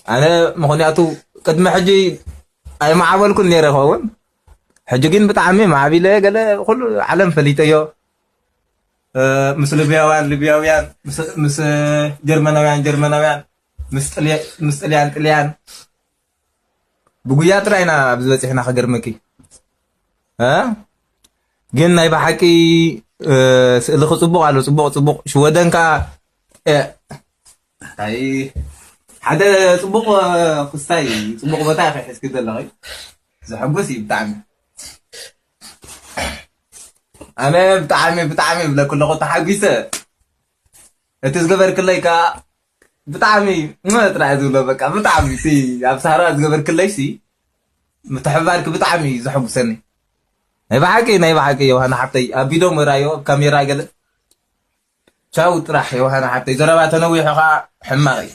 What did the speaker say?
ኣነ ምኽንያቱ ቅድሚ ሕጂ ኣይማዕበልኩን ነይረ ይኸውን። ሕጂ ግን ብጣዕሚ ማዕቢለ፣ ገለ ኩሉ ዓለም ፈሊጠዮ። ምስ ሊብያውያን ሊብያውያን፣ ምስ ጀርመናውያን ጀርመናውያን፣ ምስ ጥልያን ጥልያን፣ ብጉያ ጥራይ ኢና ኣብዚ በፂሕና። ከገርመኪ ግን ናይ ብሓቂ ስእልኺ ፅቡቕ ኣሎ። ፅቡቕ ፅቡቕ ሽወደን ከዓ ኣይ ሓደ ፅቡቕ ክስታይ ፅቡቕ ቦታ ኢኺ ሒዝኪ ዘለኺ። ዘሐጉስ እዩ ብጣዕሚ። ኣነ ብጣዕሚ ብጣዕሚ ይብለኩ ኣለኹ ተሓጒሰ። እቲ ዝገበርክለይ ከዓ ብጣዕሚ ጥራይ ዝብሎ በቃ ብጣዕሚ እቲ ኣብ ሳህራ ዝገበርክለይ ሲ ምትሕባርኪ ብጣዕሚ እዩ ዘሐጉሰኒ። ናይ ብሓቂ ናይ ብሓቂ ዮሃና ሓብተይ ኣቢዶም ወራዮ ካሜራ ገለ ቻው ጥራሕ ዮሃና ሓብተይ ዘረባ ተነዊሑ ከዓ ሕማቕ እዩ።